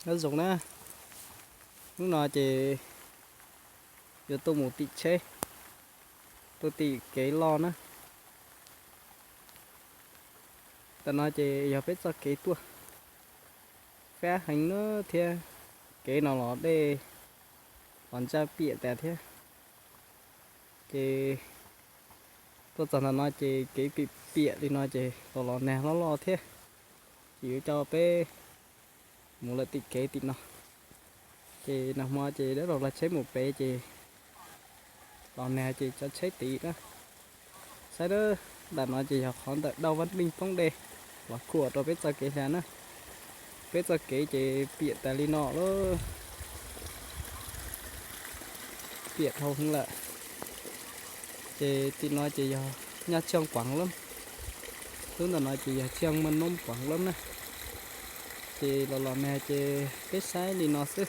Nyob zoo na, hnub no ces yuav tuaj mus tim tsheb, tuaj tim kev loj na. Ntawm no ces yog peb txoj kev tuaj, fab heev na thiab. Kev no los dej los ntsaj piam tas thiab. Ces tuaj txog ntawm no ces kev piam piam li no ces los los nag loj loj thiab. Ces yuav coj peb mus lawm tim kev tim no. Ces nag hmo ces dab laug lav tsheb mus pem ces los nag ces tso tsheb tid na. Saib na, ntawm no ces yog qhov ntawm Dau Vaj Meej poob dej los khuam rau peb txoj kev hlais na. Peb txoj kev ces piam tas li no lawm, piam dhau heev lawm. Ces tim no ces yog Nyaj Tshooj Puav Lab, lub ntawm no ces yog Tshooj Maj Noob Puav Lab na. Ces los los nag ces peb saib li no xwb.